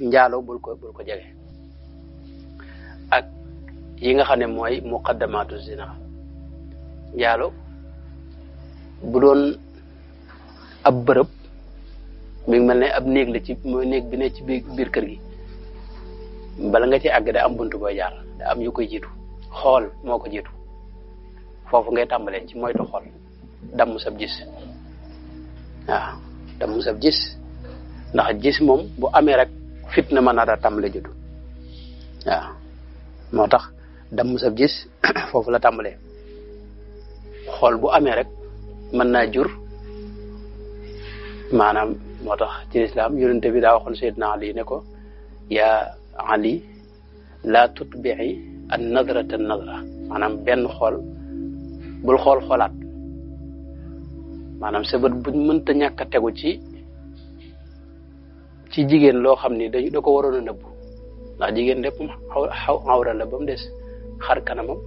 njaaloo bul ko jege ak yi nga xam ne mooy muqaddamaatu zina njaaloo bu doon ab bërëb mi ngi mel ne ab néeg la ci mooy néeg bi ne ci biir kër gi bala nga ci àgg da am buntu booy jaar da am yu koy jiitu xool moo ko jiitu foofu ngay tàmbalee ci moytu xool damm sab gis waaw damm sab gis ndax gis moom bu amee rek fitna mën naa daa tàmbale juddu waaw moo tax damm sab gis foofu la tàmbalee xool bu amee rek mën naa jur maanaam moo tax ci lislaam yonente bi daa waxoon Seydina Ali ne ko yaa Ali laa tutbi'i an nadrata nadra maanaam benn xool bul xoolaat maanaam sa bët buñ mënta ñàkk a tegu ci jigéen loo xam ni da ko waroon a nëbbu ndax jigéen lépp xawra la ba mu des xar kanamam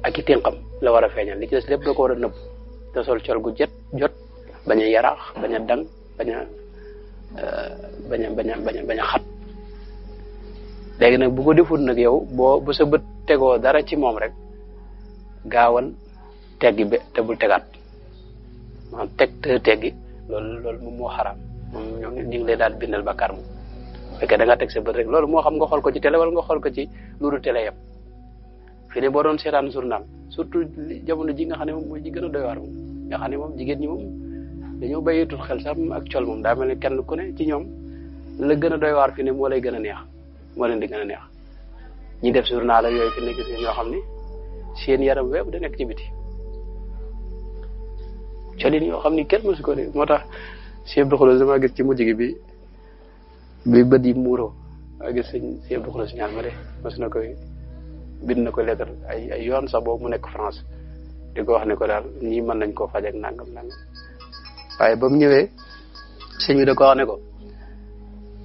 ak i ténqam la war a feeñal li ci des lépp da ko war a nëbbu te sol col gu jot bañ a yaraax bañ a dang bañ a xat léegi nag bu ko defut nag yow bu sa bët tegoo dara ci moom rek gaawal teggi te bul tegaat maanaam teggi loolu moom moo xaraam moom ñoo ngi lay daal bindal bakkaar moom fekkee da nga teg sa bët rek loolu moo xam nga xool ko ci télé wala nga xool ko ci lu dul télé yëpp fi ne boo doon seetaan journal surtout jamono ji nga xam ne moom mooy ji gën a doy waar moom nga xam ne moom jigéen ñi moom dañoo bàyyeetul xel sax ak col moom daa mel ne kenn ku ne ci ñoom la gën a doy waar fi ne moo lay gën a neex moo leen di gën a neex ñi def journal ak yooyu fi ne gis nga ñoo xam ni seen yaram wépp da nekk ci biti colin yoo xam ni kenn mësu ko moo tax Cheikh Abdou Khoudoss dama gis ci mujj gi bi bët yi muuroo a gis Cheikh Abdou Khoudoss ñaan ma de mas na koy bind na ko lettre ay yoon sax boobu mu nekk France di ko wax ne ko daal ñii mën nañ koo faj ak nangam waaye ba mu ñëwee sëñ bi da ko wax ne ko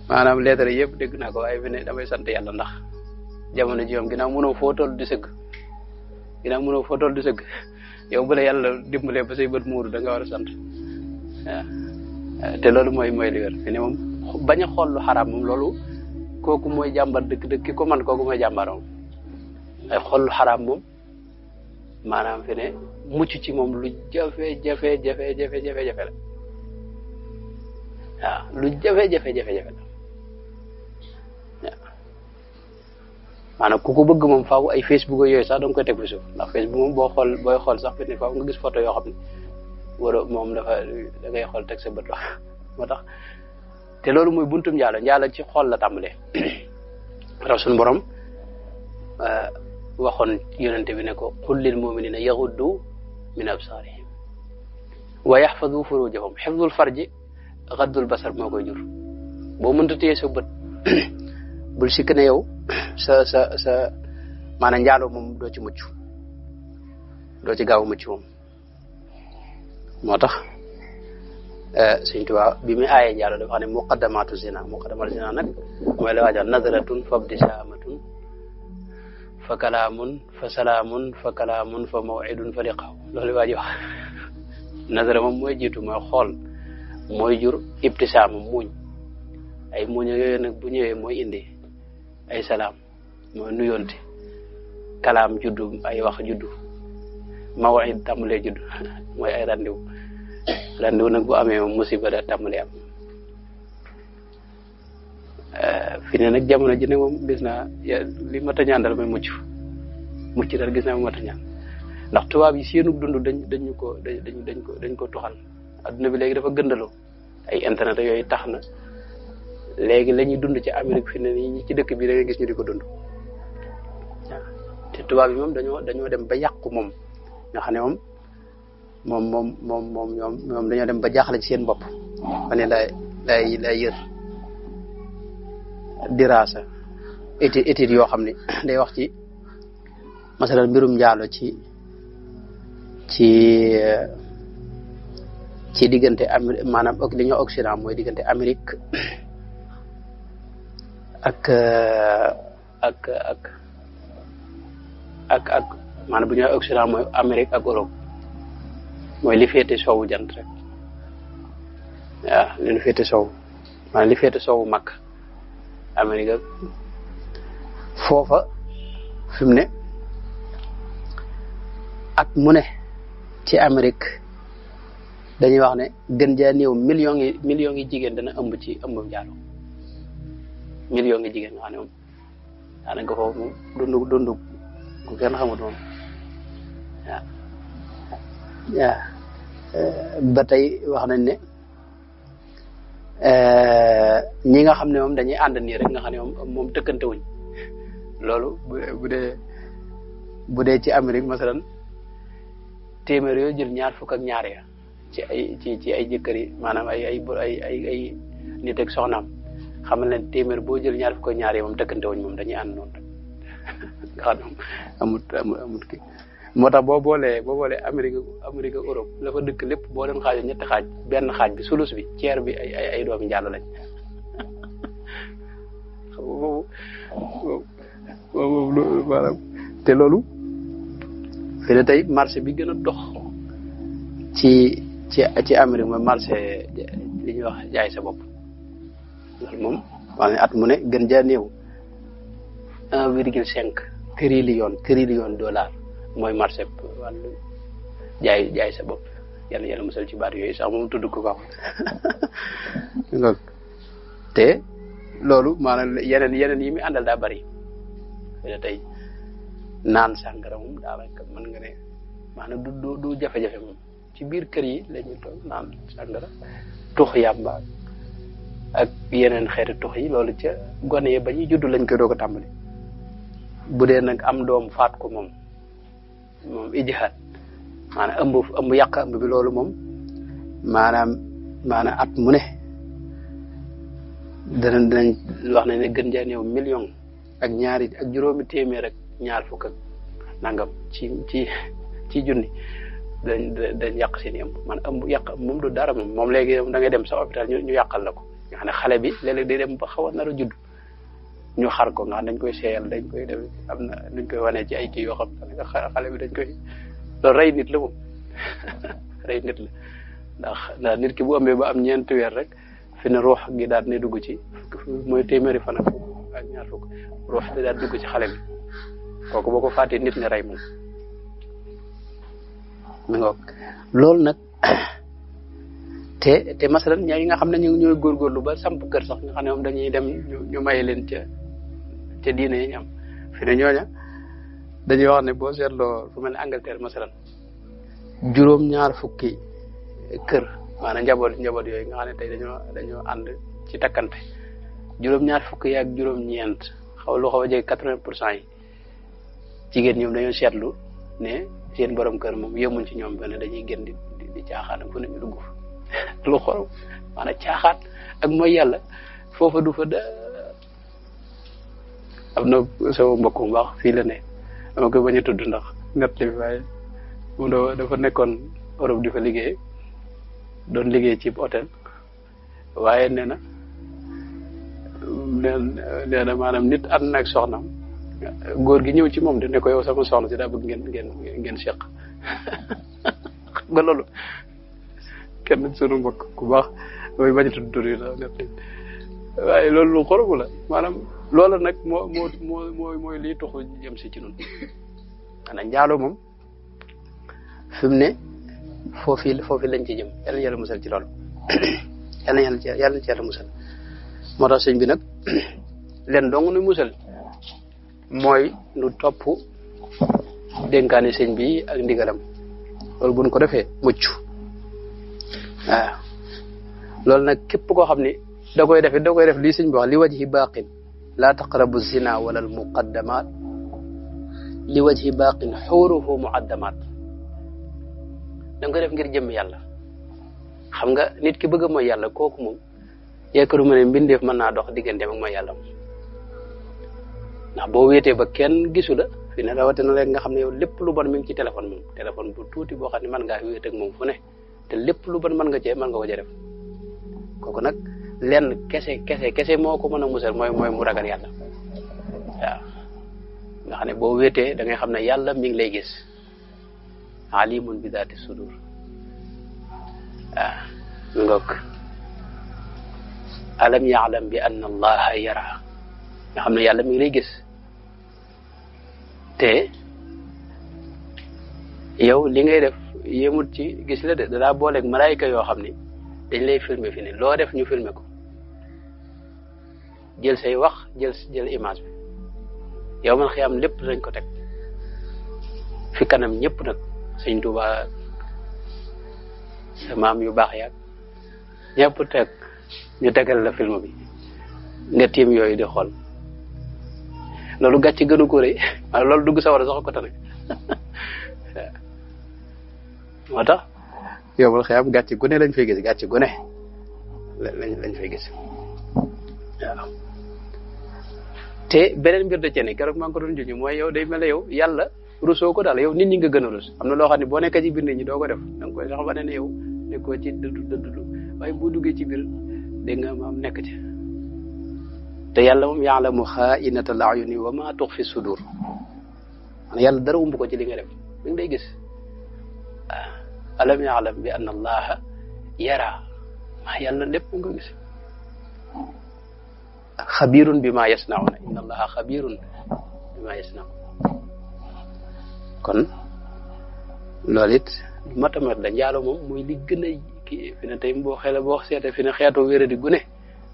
maanaam lettre yëpp dégg naa ko waaye fi ne damay sant yàlla ndax jamono ji moom ginnaaw mënoo foo toll di sëgg yow bu la yàlla dimbalee ba say bët muuru da nga war a sant waaw te loolu mooy li wér fi ne moom bañ a xool lu xaraam moom loolu kooku mooy jàmbar dëgg-dëgg ki ko man kooku mooy jàmbar moom ay xool lu xaraam moom maanaam fi ne mucc ci moom lu jafe la waaw lu jafe la waaw maanaam ku ko bëgg moom faaw ay Facebook yooyu sax da nga koy teg fi suuf ndax Facebook moom booy xool sax fi ne faaw nga gis photo yoo xam ne moom da ngay xool teg sa bët wax moo tax te loolu mooy buntum njaalo ci xool la tàmbalee raw suñu borom waxoon yonente bi ne ko qul lil muminina yaghuddu min absarihim wa yaxfadu furujahum xifdul farji gaddul basar moo koy jur boo mënta téye sa bët bul sikk ne yow sa maanaam njaaloo moom doo ci mucc doo ci gaaw a mucc moom moo tax Sëñ Tuubaa bi muy aaye njaaloo dafa xam ne muqaddamaatu zina nag mooy la waaja nadratun fa ibtisaamatun fa kalaamun fa salaamun fa kalaamun fa maw'idun fa liqaaw loolu waa ji wax nazara moom mooy jiitu mooy xool mooy jur ibtisaama muuñ ay muuñ yooyu nag bu ñëwee mooy indi ay salaam mooy nuyonte kalaam juddu ay wax juddu maw'id tàmbalee juddu mooy ay rendez-vous nag bu amee moom musiba da tàmbalee am fi ne nag jamono ji ne moom gis naa li mat a ñaan dal mooy mucc dal gis naa mat a ñaan ndax tubaab yi seenu dund dañ ko tuxal adduna bi léegi dafa gëndaloo ay internet yooyu tax na léegi la ñuy dund ci Amérique fi ne nii ci dëkk bi da ngay gis ñu di ko dund waaw te tubaab yi moom dañoo dem ba yàqu moom nga xam ne moom dañoo dem ba jaaxle ci seen bopp ma ne lay yër diraasa étude yoo xam ne day wax ci masalan mbirum njaalo ci diggante Amérique maanaam li ñoo Occident mooy diggante Amérique ak maanaam bu ñuy Occident mooy Amérique ak Europe mooy li féete soowu jant rek waaw li féete soowu maanaam li féete soowu mag Amérique foofa fi mu ne at mu ne ci Amérique dañuy wax ne gën jaa néew millions yi jigéen dana ëmb ci ëmbam jaalo millions yi jigéen nga xam ne moom daanaka foofu moom dundu ku kenn xamut moom waaw ba tey wax nañ ne ñi nga xam ne moom dañuy ànd nii rek nga xam ne moom tëkkante wuñ loolu bu dee ci Amérique masalan téeméer yoo jël ñaar fukk ak ñaar ya ci ay jëkkër yi maanaam ay nit ak soxnaam xamal ne téeméer boo jël ñaar fukk ak ñaar ya moom tëkkante wuñ moom dañuy ànd noonu nga xam ne amut kii moo tax boo boolee Amérique Europe la fa dëkk lépp boo leen xaajoo ñetti xaaj benn xaaj bi sulus bi ceer bi ay doomi njàll lañ maanaam te loolu fi ne tey marché bi gën a dox ci Amérique mooy marché li ñuy wax jaay sa bopp loolu moom wax ne at mu ne gën jaa néew 1,5 trillion dollar mooy marché wàllu jaay sa bopp yàlla musal ci baat yooyu sax moom tudd ko baax te loolu maanaam yeneen yi muy àndal daa bari te tey naan sàngara moom daanaka mën nga ne maanaam du jafe-jafe moom ci biir kër yi la ñu toog naan sàngara tux yàmba ak yeneen xeeti tux yi loolu ca gone yi ba ñuy judd lañ koy doog a tàmbali bu dee nag am doom faat ko moom ijhaad maanaam ëmb yàq ëmb bi loolu moom maanaam at mu ne danañ wax ne gën jaa néew million ak juróomi téeméer ak ñaar fukk ak nangam ci junni dañ yàq seen i ëmb man ëmb yàq moom du dara moom léegi da ngay dem sa hôpital ñu yàqal la ko nga xam ne xale bi léeg-léeg day dem ba xaw a nar a judd ñu xar ko nga xam dañ koy seeyal dañ koy def am na luñ koy wanee ci ay kii yoo xam ne xale bi dañ koy loolu rey nit la moom rey nit la ndax nit ki bu ëmbee ba am ñeenti weer rek fi ne ruux gi daal ne dugg ci mooy téeméeri fan ak ñaar fukk ruux di daal dugg ci xale bi kooku boo ko fàttee nit nga rey moom mi ngoog loolu nag te masalan ñaa yi nga xam ne ñu ñooy góorgóorlu ba samp kër sax nga xam ne moom dañuy dem ñu maye leen ca diine yi ñu am fi ne ñooña dañuy wax ne boo seetloo fu mel ne Angleterre masalan juróom-ñaar fukki kër maanaam njaboot yooyu nga xam ne tey dañoo ànd ci takkante juróom-ñaar fukki yi ak juróom-ñeent lu xaw a jege 80% yi jigéen ñoom dañoo seetlu ne seen borom kër moom yemuñ ci ñoom benn dañuy gën di caaxaan fu ne ñu dugg lu xorom maanaam caaxaan ak mooy yàlla foofa du fa am na sama mbokk mu baax fii la ne dama koy bañ a tudd ndax net li waaye moom dafa nekkoon Europe di fa liggéey doon liggéey ci hôtel waaye nee na maanaam nit ànd na ak soxnaam góor gi ñëw ci moom de ne ko yow sama soxna si daa bëgg ngeen seq ba loolu kenn sunu mbokk ku baax mooy bañ a tudd tur yi net li waaye loolu lu xoromu la maanaam loolu nag mooy liy tuxu jëm si ci noonu maanaam njaaloo moom fi mu ne foofu lañ ci jëm yàlla na yàlla musal ci loolu yàlla na ci yàlla musal moo tax sëñ bi nag leen dong nu musal mooy nu topp dénkaani sëñ bi ak ndigalam loolu buñ ko defee mucc waaw loolu nag képp koo xam ni da koy def lii sëñ bi wax li wajhi baaqin laa taqrabu zina wala al muqaddamat li wajhi baaqin xuuruhu muaddamat da nga koy def ngir jëm yàlla xam nga nit ki bëgg a mooy yàlla kooku moom yaakaaruma ne mbindeef mën naa dox digganteem ak mooy yàlla moom ndax boo wéetee ba kenn gisu la fi ne rawatina rek nga xam ne yow lépp lu bon mi ngi ci téléphone bu tuuti boo xam ne mën ngaa wéet ak moom fu ne te lépp lu bon mën nga ko def kooku nag lenn kese moo ko mën a musal mooy mu ragal yàlla waaw nga xam ne boo wéetee da ngay xam ne yàlla mi ngi lay gis alimun bi daati sudur waaw mi ngoog alam yaalam bi anna allaha yara nga xam ne yàlla mi ngi lay gis te yow li ngay def yemut ci gis la de dalaa booleeg malaayika yoo xam ni dañ lay filmer fi ne loo def ñu filmer ko jël say wax jël image bi yow man xiyam lépp dañ ko teg fi kanam ñëpp nag sëñ Tuubaa sa maam yu baax yaag ñëpp teg ñu tegal la film bi nga tiim yooyu di xool loolu gàcc gënu ko rëy loolu dugg sawara sax ko tane moo tax yow man xiyam gàcc gune lañ fay gis gàcc gune lañ fay gis waaw te beneen mbir da cee ne keroog maa ngi ko doon juñu mooy yow day mel ne yow yàlla rusoo ko daal yow nit ñi nga gën a rus am na loo xam ne boo nekkee ci biir nit ñi doo ko def da nga koy sax wane ne yow nekkoo ci dëddu waaye boo duggee ci biir dégg nga maam nekk ci te yàlla moom ya'lamu xaa'inatal a'yuni wa ma tuxfi sudur man yàlla dara umb ko ci li nga def mi ngi day gis alam ya'lam bi anna allaha yara maa yàlla lépp mu ngi ko gis xabirun bi ma yasnauna inna allaha xabirun bi ma yasnaun kon loolu it matamat la njaalo moom mooy li gën a kii fi ne tey boo xeela boo seete fi ne xeetoo wéradi gune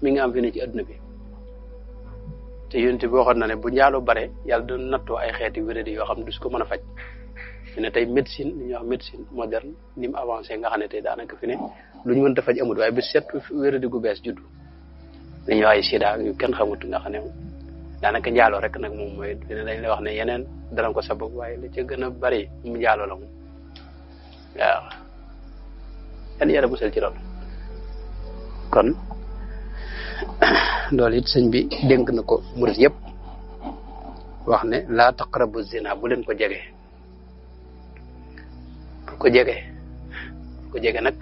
mi nga am fi ne ci adduna bi te yonent bi waxoon na ne bu njaalo bare yàlla dina nattoo ay xeeti wéradi yoo xam ne du su ko mën a faj fi ne tey médecine li ñuy wax médecine moderne ni mu avancé nga xam ne tey daanaka fi ne lu ñu mën a faj amul waaye bu set wéradi gu bees juddu li ñuy wax ay sida yu kenn xamut nga xam ne daanaka njaaloo rek nag moom mooy fi ne dañ lay wax ne yeneen dana ko sabab waaye la ca gën a bari mu njaaloo la moom waaw yan yàlla musal ci loolu kon loolu it sëñ bi dénk na ko murit yëpp wax ne laa taqrabu zina bu leen ko jege bu ko jege nag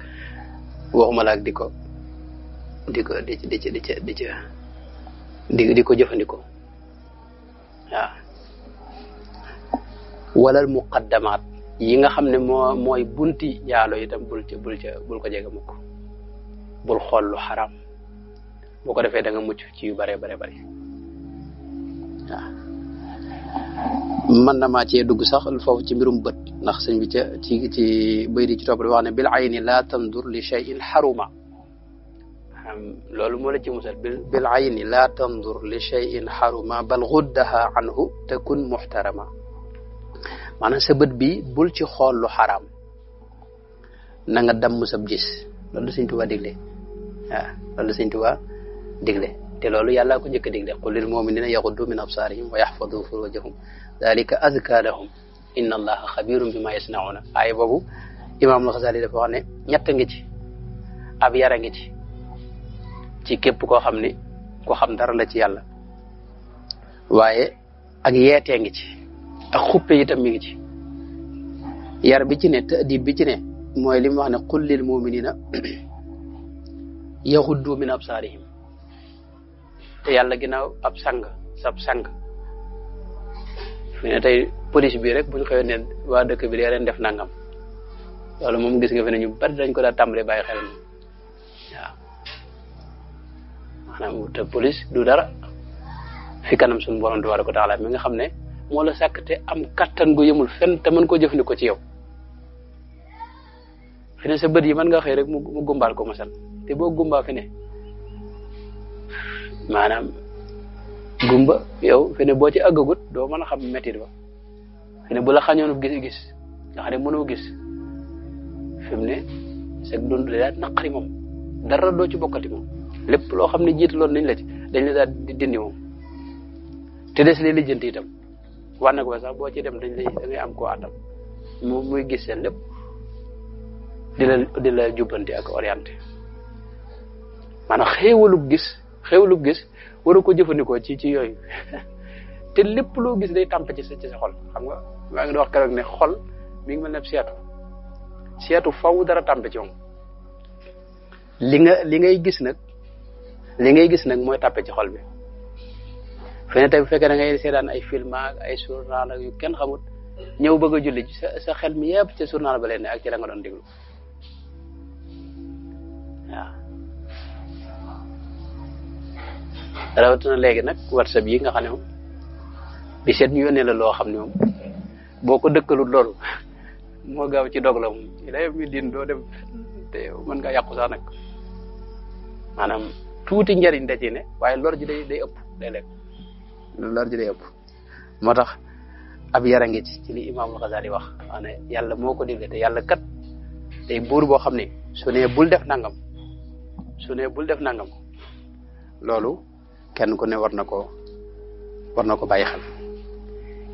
waxuma la ak di ko jëfandikoo waaw walal muqaddamaat yi nga xam ne mooy bunti njaalo itam bul ko jege mukk bul xool lu xaram boo ko defee da nga mucc ci yu bare waaw mën na maa cee dugg sax foofu ci mbirum bët ndax sëñ bi ci bay di ci topp di wax ne bil ayni la tandur li shay'in haruma loolu moo la ci musal bil ayni la tandur li shay'in haruma bal ghuddaha anhu takun muhtarama maanaam sa bët bi bul ci xool lu xaraam na nga damm sab gis loolu la Sëñ Tuubaa digle waaw loolu la Sëñ Tuubaa digle te loolu yàllaa ko njëkk a digle qul lil mu'minina yaghuddu min absarihim wa yahfadhu furujahum dhalika azka lahum inna allaha xabirun bima yasnauna aaya boobu imaam al-Ghazali dafa wax ne ñett ngi ci ab yara ngi ci képp koo xam ne ko xam dara la ci yàlla waaye ak yeetee ngi ci ak xuppe itam mi ngi ci yar bi ci ne ta'dib bi ci ne mooy li mu wax ne qul lil mu'minina yaghuddu min absarihim te yàlla ginnaaw ab sang fi ne tey police bi rek buñ xëyoon ne waa dëkk bi leen def nangam loolu moom gis nga fi ne ñu bari dañ ko daa tàmbalee bàyyi xel moom waaw maanaam te police du dara fi kanam suñu borom tabaaraka wa taala mi nga xam ne moo la sàkk te am kattan gu yemul fenn te mën koo jëfandikoo ci yow fi ne sa bët yi mën nga xëy rek mu gumbaal ko masal te boo gumbaa fi ne maanaam gumba yow fi ne boo ci àggagut doo mën a xam métit ba fi ne bu la xañoonu gis nga xam ne mënoo gis fi mu ne sag dund daa naqari moom dara doo ci bokkati moom lépp loo xam ne jiitaloon nañ la ci dañ la daal di dindi moom te des li lijjanti itam war na ko sax boo ci dem da ngay am koo àndal moom muy gis seen lépp di la jubbanti ak orienté maanaam xéewalub gis waru ko jëfandikoo ci yooyu te lépp loo gis day tàmp ci sa xol xam nga maa ngi doon wax keroog ne xol mi ngi mel ne seetu faw dara tàmp ci moom li ngay gis nag mooy tàppe ci xol bi fene tey bu fekkee da ngay seetaan ay film ak ay journal ak yu kenn xamut ñëw bëgg a julli ci sa xel mi yëpp ca journal ba leen ne ak ci la nga doon déglu waaw rawatina léegi nag WhatsApp yi nga xam ne moom bi seet ñu yónnee la loo xam ne moom boo ko dëkkalul loolu moo gaaw ci dog la moom ci lay mi din doo dem te mën nga yàqu sax nag maanaam tuuti njariñ da ci ne waaye lor ji day ëpp léeg-léeg lor ji day ëpp moo tax ab yara ngi ci li Imaamul Ghazali wax maanaam yàlla moo ko digle te yàlla kat tey buur boo xam ne su ne bul def nangam loolu kenn ku ne war na ko bàyyi xel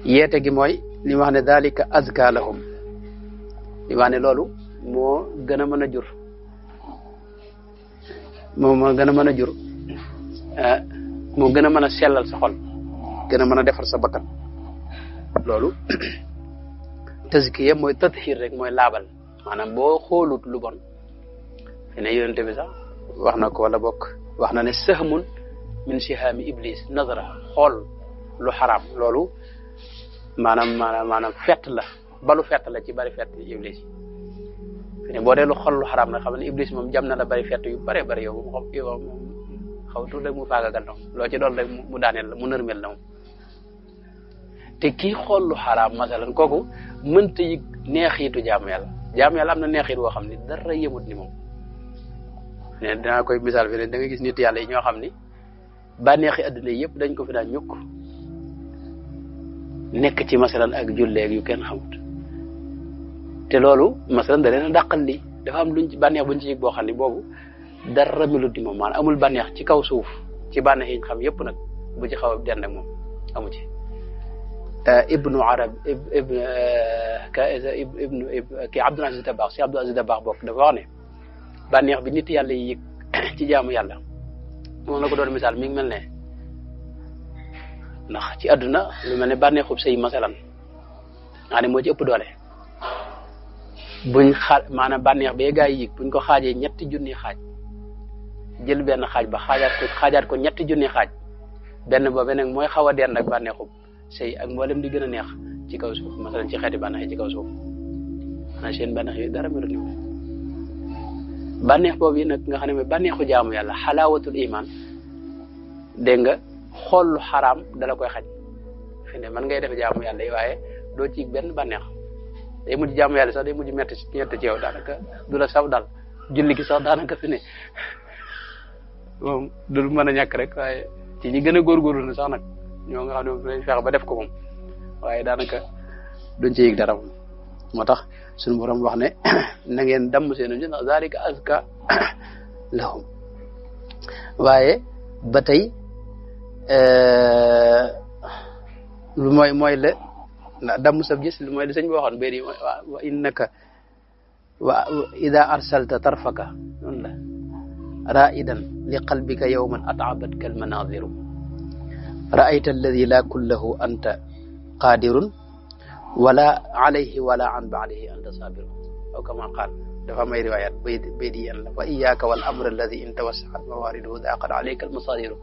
yeete gi mooy li wax ne dalika azka lahum li wax ne loolu moo gën a mën a jur moo gën a mën a jur moo gën a mën a sellal sa xol gën a mën a defar sa bakkan loolu tazkiya mooy tathir rek mooy laabal maanaam boo xoolut lu bon fi ne yonente bi sax wax na ko wala bokk wax na ne sahmun min sihaami iblis nazara xool lu xaraam loolu maanaam fett la balu fett la ci bari fett iblis fi ne boo dee lu xool lu xaraam nag xam ne iblis moom jam na la bari fett yu bare bari yow moom xaw tuut rek mu faagagal na loo ci doon rek mu daaneel la mu nërmel la moom te kii xool lu xaraam masalan kooku mënta yi neexiitu jaamu yàlla am na neexiit woo xam ne dara yëmut ni moom ne dinaa koy misaal fi ne da nga gis nit yàlla yi ñoo xam ni bànneexi adduna yëpp dañ ko fi daan ñukk nekk ci masalan ak julleeg yu kenn xamut te loolu masalan da leen a dàqal lii dafa am luñ ci bànneex buñ ci yëg boo xam ne boobu dara melut ni moom maanaam amul bànneex ci kaw suuf ci bànneex yi ñu xam yëpp nag bu ci xaw a dend ak moom amu ci ibnu arab kii Abdul Aziz Dabakh si Abdul Aziz Dabakh bokk dafa wax ne bànneex bi nit yàlla yi yëg ci jaamu yàlla moom la ko doon misaal mi ngi mel ne ndax ci àdduna lu mel ne bànneexub sëy masalan nga ne moo ci ëpp doole buñ maanaam bànneex bee gaa yi yëg buñ ko xaajee ñetti junni xaaj jël benn xaaj ba xaajaat ko ñetti junni xaaj benn boobu nag mooy xaw a dend ak bànneexub sëy ak mboolem di gën a neex ci kaw suuf masalan ci xeeti bànneex yi ci kaw suuf xanaa seen bànneex yi dara melut ni bànneex boobu yi nag nga xam ne mooy bànneexu jaamu yàlla xalaawatul iman dégg nga xool lu xaraam dala koy xaj fi ne man ngay def jaamu yàlla yi waaye doo ci benn bànneex day mujj jaamu yàlla sax day mujj metti ci yow daanaka du la saw dal julli gi sax daanaka fi ne moom du mën a ñàkk rek waaye ci ñi gën a góorgóorlu na sax nag ñoo nga xam ne moom dinañ fexe ba def ko moom waaye daanaka duñ ci yëg dara moom moo tax suñu borom wax ne na ngeen damm seen ji ndax zalika azka lahum waaye ba tey lu mooy la ndax damm sab gis lu mooy la sëñ bi waxoon béy wa innaka wa ida arsalta tarfaka noonu la raidan li qalbika yawman at'abatka almanadiru ra'ayta alladi la kullahu anta qadirun wala alayhi wala an ba'dihi anta sabiru aw kama qaal dafa am ay riwayat bay di yan la wa iyyaka wal amr alladi in tawassa'at mawariduhu daqat alayka almasadiru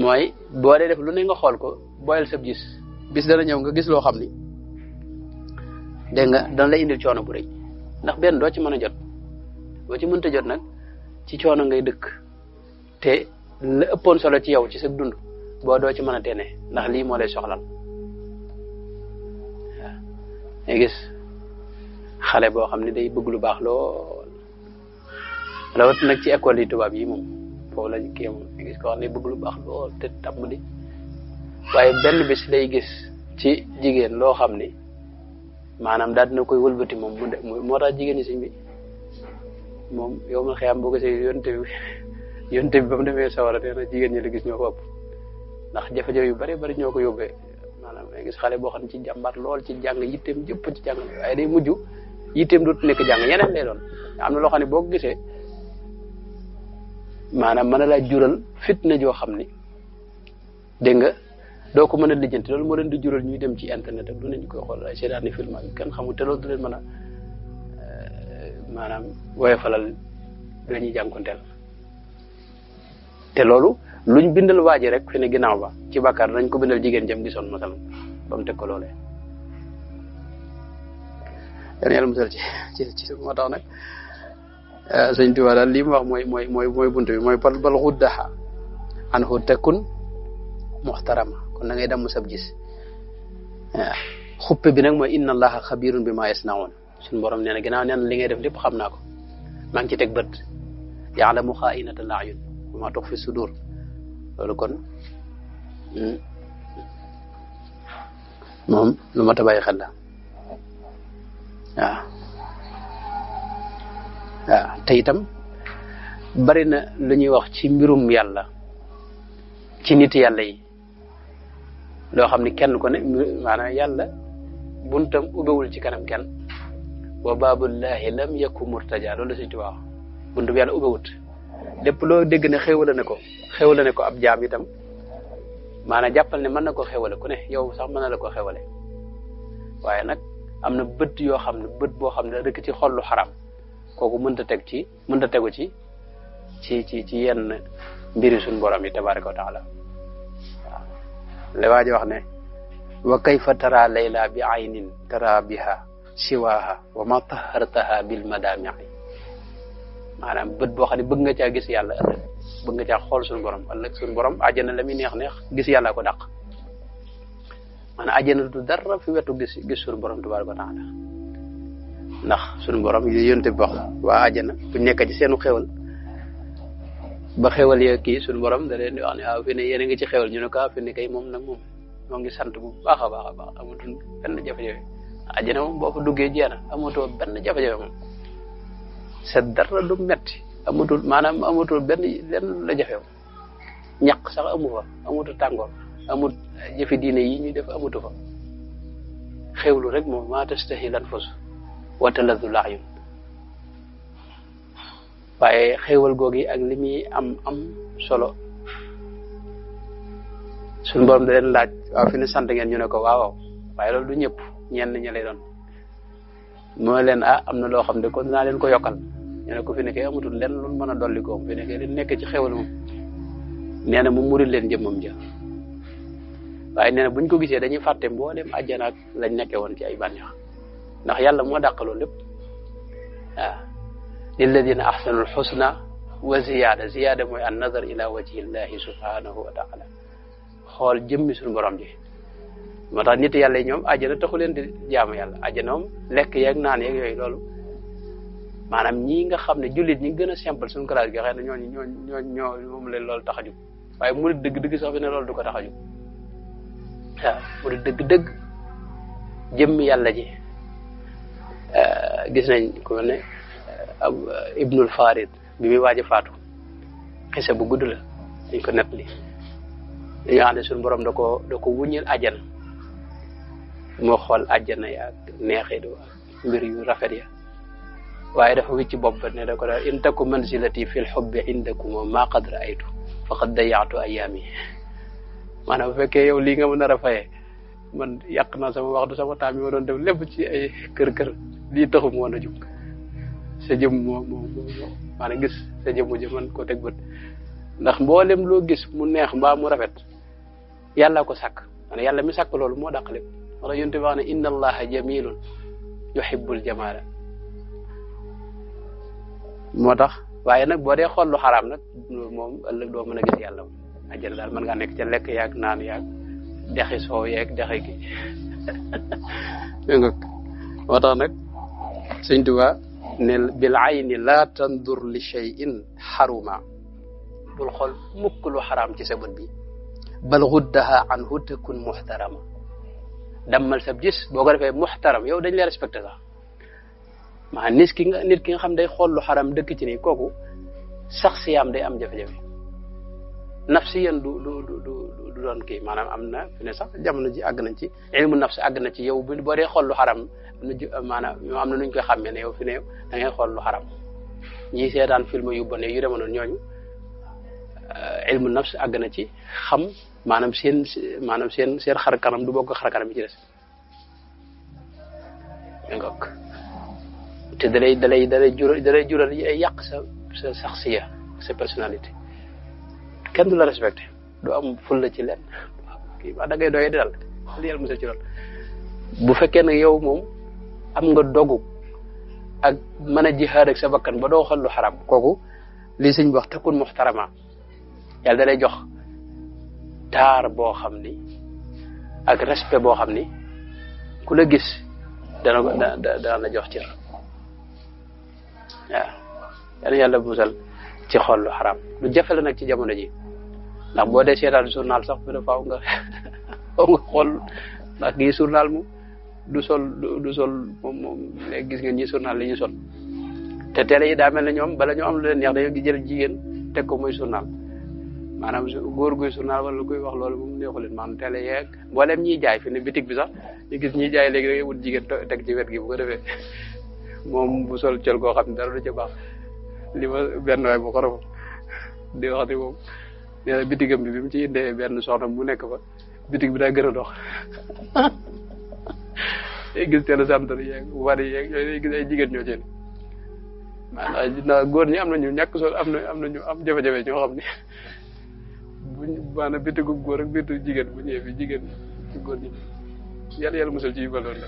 mooy boo dee def lu ne nga xool ko boyal sab gis bis dana ñëw nga gis loo xam ni dégg nga dana la indil coono bu rëy ndax benn doo ci mën a jot boo ci mënta jot nag ci coono ngay dëkk te la ëppoon solo ci yow ci sa dund boo doo ci mën a tene ndax lii moo lay soxlal waaw ngay gis xale boo xam ne day bëgg lu baax lool rawat nag ci école yi tubaab yi moom foofu la kii moom ngay gis koo xam ne bëgg lu baax lool te tàmm di waaye benn bis lay gis ci jigéen loo xam ni maanaam daal dina koy wëlbati moom moo tax jigéen ñi sëñ bi moom yow ma xëyam boo gisee yonte bi ba mu demee sawara te na jigéen ñi la gis ñoo ko ëpp ndax jafe-jafe yu bari ñoo ko yóbbee maanaam ngay gis xale boo xam ne ci jàmbaat lool ci jàng yitteem jëpp ci jàng waaye day mujj yitteem dootu nekk jàng yeneen lay doon am na loo xam ne boo ko gisee maanaam mën na laa jural fitna joo xam ni dégg nga doo ko mën a lijjanti loolu moo leen di jural ñuy dem ci internet ak du ne ñu koy xool ay seetaan ni film ak kenn xamul te loolu du leen mën a maanaam woyofalal dañuy jànkonteel te loolu luñ bindal waa ji rek fi ne ginnaaw ba ci bàkkaar dañ ko bindal jigéen jëm gisoon masalan ba mu teg ko loolee yan yàlla musal ci moo tax nag sëñ Tuubaa daal lii mu wax mooy buntu bi mooy bal xuddaxa anhu takun muhtarama kon da ngay damm sab gis xuppe bi nag mooy inna allaha xabirun bima yasnaun suñu borom nee na ginnaaw nee na li ngay def lépp xam naa ko maa ngi ci teg bët yaalamu xaainata al ayun wa ma tuxfi sudur loolu kon moom lu ma ta bàyyi xel la waaw waaw te itam bari na lu ñuy wax ci mbirum yàlla ci nit yàlla yi loo xam ni kenn ko ne maanaam yàlla buntam ubbewul ci kanam kenn wa baabullahi lam yakku murtaja loolu la suñ ti wax buntu bi yàlla ubbewut lépp loo dégg ne xéwala ne ko ab jaam itam maanaam jàppal ne mën na ko xéwale ku ne yow sax mën na la ko xéwale waaye nag am na bët yoo xam ne bët boo xam ne rek ci xollu xaram kooku mënta tegu ci yenn mbiri suñu borom yi tabaraka wa taala waaw la waa ji wax ne wa kayfa tara layla bi aynin tara biha siwaha wa ma tahartaha bil madami maanaam bët boo xam ne bëgg nga caa gis yàlla ëllëg bëgg nga caa xool suñu borom ëllëg suñu borom àjjana la muy neex gis yàlla ko dàq maanaam àjjana du dara fi wetu gis suñu borom tabaraka wa taala ndax suñu borom yu yonte bi wax waa àjjana bu nekk ci seenu xéwal ba xéwal ya kii suñu borom da leen di wax ne waaw fi ne yéen a ngi ci xéwal ñu ne ko fi ne kay moom nag moom moo ngi sant bu baax a baax a baax amatul benn jafe-jafe àjjana moom boo fa duggee jeex na amatoo benn jafe-jafe moom sa dara du metti amatul benn lenn la jafew ñaq sax amu fa amutu tàngoor amut jëfi diine yi ñuy def amutu fa xewlu rek moom maa tastahi lanfus wa talazzu al-a'yun waaye xéewal googi ak li muy am solo suñu borom da leen laaj waaw fi ne sant ngeen ñu ne ko waaw waaye loolu du ñëpp ñenn ñi lay doon moo leen am na loo xam ne kon naa leen ko yokkal ñu ne ko fi nekkee amatul lenn lu mën a dolli ko fi nekkee li nekk ci xéwal moom nee na mu murid leen jëmmam ja waaye nee na buñ ko gisee dañuy fàtte mboolem àjjana ak lañ nekkee woon ci ay bànneex ndax yàlla moo dàq loolu lépp waaw lilladina ahsanu alxusna wa ziyaada mooy an nazar ila wajhi llahi subhanahu wa taala xool jëmmi suñu borom ji moo tax nit yàlla yi ñoom àjjana taxu leen di jaamu yàlla àjjana moom lekk yeeg naan yeeg yooyu loolu maanaam ñii nga xam ne jullit ñi gën a simple suñu classe gi xëy na ñoo moom leen loolu tax a jóg waaye murid dëgg-dëgg sax fi ne loolu du ko tax a jóg waaw murid dëgg-dëgg jëmmi yàlla ji gis nañ ku mel ne Ibnul Farid bi muy waaj a faatu xisa bu gudd la dañ ko nettali dañoo xam ne suñu borom da ko wuññil àjjana moo xool àjjana ya ak neexit ak mbir yu rafet ya waaye dafa wicc bopp ne da ko daal in taku manzilati fil hubbi indakum ma qad ra'aytu faqad dayatu ayami maanaam bu fekkee yow lii nga mën a fayee man yàq naa sama waxtu sama temps yi ma doon def lépp ci ay kër lii taxu mu woon a jóg sa jëm moo maanaam gis sa jëmmu ji man ko teg bët ndax mboolem loo gis mu neex mbaa mu rafet yàlla ko sàkk maanaam yàlla mi sàkk loolu moo dàq lépp wala yonte wax ne inna allaha jamilun yuhibbul jamala moo tax waaye nag boo dee xool lu xaraam nag moom ëllëg doo mën a gis yàlla moom àjjana daal mën ngaa nekk ca lekk yaag naan yaag dexi soow yeeg dexi gi nga moo tax nag Sëñ Tuubaa ne bil ayni laa tandur li shay'in xaruma bul xool mukk lu xaraam ci sa bët bi bal guddaha anhu takun muxtarama dammal sab gis boo ko defee muxtaram yow dañ lay respecté sax maa nit ki nga xam day xool lu xaram dëkk ci nii kooku sax siyaam day am jafe-jafe nafsiyan du doon kii maanaam am na fi ne sax jamono ji àgg nañ ci ilmu nafsi àgg na ci yow boo dee xool lu xaram maanaam ñoo am na nuñ koy xàmmee ne yow fi ne da ngay xool lu xaram ñi seetaan film yu bon yu demoon ñooñu ilmu nafsi àgg na ci xam maanaam seen xar kanam du bokk xar kanam yi ci des ngok te dalay jural ay yàq sa saxsiya sa personnalité kenn du la respecté du am fulla ci lenn kii wax da ngay doy dal li yàlla musal ci lool bu fekkee nag yow moom am nga dogu ak mën a jihaad ak sa bakkan ba doo xool lu xaram kooku lii sëñ bi wax takun muxtarama yàlla da lay jox taar boo xam ni ak respect boo xam ni ku la gis dana la jox cër waaw yàlla yàlla musal ci xol lu xaram lu jafe la nag ci jamono ji ndax boo dee seetaan journal sax bi faaw nga xool ndax gii journal moom du sol moom léegi gis ngeen ñi journal li ñu sol te télé yi daa mel ne ñoom bala ñoo am lu leen neex dañoo jël jigéen teg ko muy journal maanaam góor guy journal wala kuy wax loolu moom neexu leen maanaam télé yeeg mboolem ñiy jaay fi ne bitig bi sax ñu gis ñiy jaay léegi da ngay wut jigéen teg ci wet gi bu ko defee moom bu sol col koo xam ne dara du ca baax li ma benn waay bu xorof di wax ni moom nee na bitigam bi mu ci indee benn soxna mu nekk fa bitig bi daa gën a dox day gis télécentre yeeg wari yeeg yooyu day gis ay jigéen ñoo ci maanaam góor ñi am na ñu ñàkk sol am na ñu am jafe-jafe ñoo xam ne buñ maanaam bitigu góor ak bitigu jigéen bu ñëwee fi jigéen ci góor ñi yàlla musal ci yu mel noonu